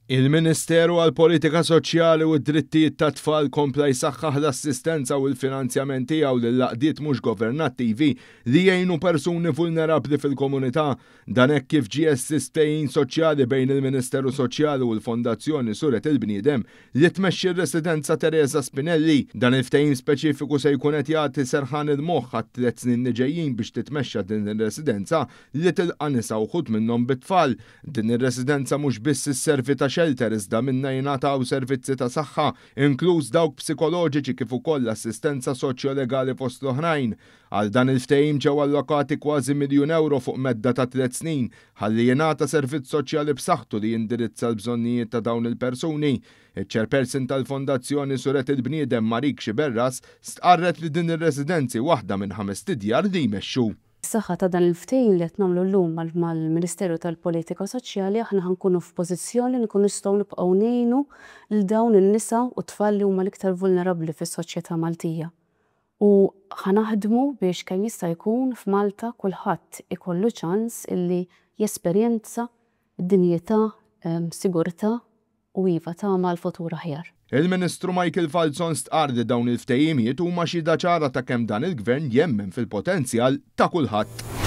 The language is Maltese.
Il-Ministeru għall-Politika Soċjali u d-Drittijiet tat-Tfal kompla jsaħħaħ l-assistenza u l-finanzjament tiegħu lill-għaqdiet mhux governattivi li jgħinu persuni vulnerabbli fil-komunità. Dan hekk kif ġie estiż ftehim soċjali bejn il-Ministeru Soċjali u l-Fondazzjoni Suret il-Bniedem li tmexxi r-Residenza Teresa Spinelli. Dan il-ftehim speċifiku se jkun qed jagħti serħan il-moħħ għat-tlett snin li ġejjin biex titmexxa din ir-residenza li tilqa' nisa wħud minnhom bit-tfal. Din ir-residenza mhux biss isservi ta' shelter iżda minnha jingħataw servizzi ta' saħħa, inkluż dawk psikoloġiċi kif ukoll assistenza soċjo-legali fost l-oħrajn. Għal dan il-ftehim ġew allokati kważi miljun ewro fuq medda ta' tlett snin ħalli jingħata servizz soċjali b'saħħtu li jindirizza l-bżonnijiet ta' dawn il-persuni. Iċ-Chairperson tal-Fondazzjoni Suret il-Bniedem Marik Sciberras stqarret li din ir-residenzi waħda minn ħamest idjar li jmexxu. Bis-saħħa ta' dan il-ftehim li qed nagħmlu llum mal-Ministeru tal-Politika Soċjali aħna ħa nkunu f'pożizzjoni li nkunu nistgħu nibqgħu ngħinu lil dawn in-nisa u t-tfal li huma l-iktar vulnerabbli fis-soċjetà Maltija. U ħa naħdmu biex kemm jista' jkun f'Malta kulħadd ikollu ċans illi jesperjenza dinjità, sigurtà u iva tama għal futur aħjar. Il-Ministru Michael Falzon stqarr li dawn il-ftehimiet huma xhieda ċara ta' kemm dan il-Gvern jemmen fil-potenzjal ta' kulħadd.